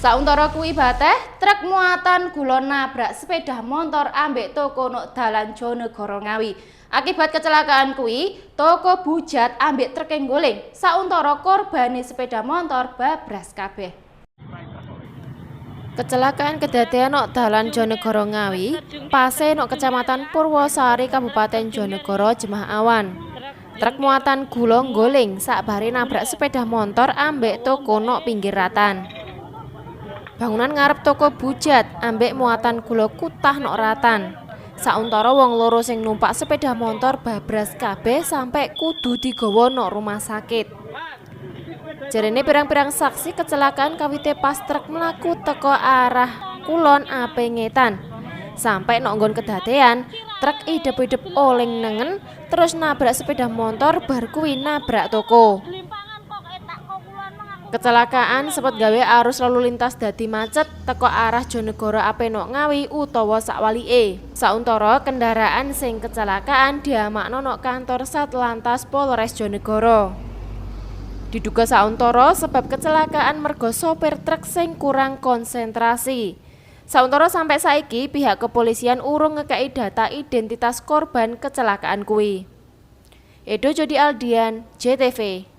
Sauntara kuwi bateh, truk muatan gula nabrak sepeda motor ambek toko nok dalan Jonegoro, Ngawi. Akibat kecelakaan kuwi, toko bujat ambek truk ngguling. Sauntara korbane sepeda motor babras kabeh. Kecelakaan kedadean nok dalan Jonegoro Ngawi, pase nok Kecamatan Purwosari, Kabupaten Jonegoro, Jemah awan. Truk muatan gula ngguling sakbare nabrak sepeda motor ambek toko nok pinggir ratan. Bangunan ngarep toko bujat ambek muatan gula kutah nok ratan. Sauntara wong loro sing numpak sepeda motor babras kabeh sampe kudu digawa nok rumah sakit. Jarene pirang-pirang saksi, kecelakaan kawite pas truk mlaku teko arah kulon ape ngetan. Sampai nok nggon kedadean, truk idep-idep oleng nengen terus nabrak sepeda motor, bar kuwi nabrak toko. Kecelakaan sempat gawe arus lalu lintas dadi macet teko arah Jonegoro ape nok Ngawi utawa sakwalike. Sauntara kendaraan sing kecelakaan diamanno nok kantor Satlantas Polres Jonegoro. Diduga sauntara sebab kecelakaan mergo sopir truk sing kurang konsentrasi. Sauntara sampai saiki pihak kepolisian urung ngekei data identitas korban kecelakaan kuwi. Edo Jodi Aldian, JTV.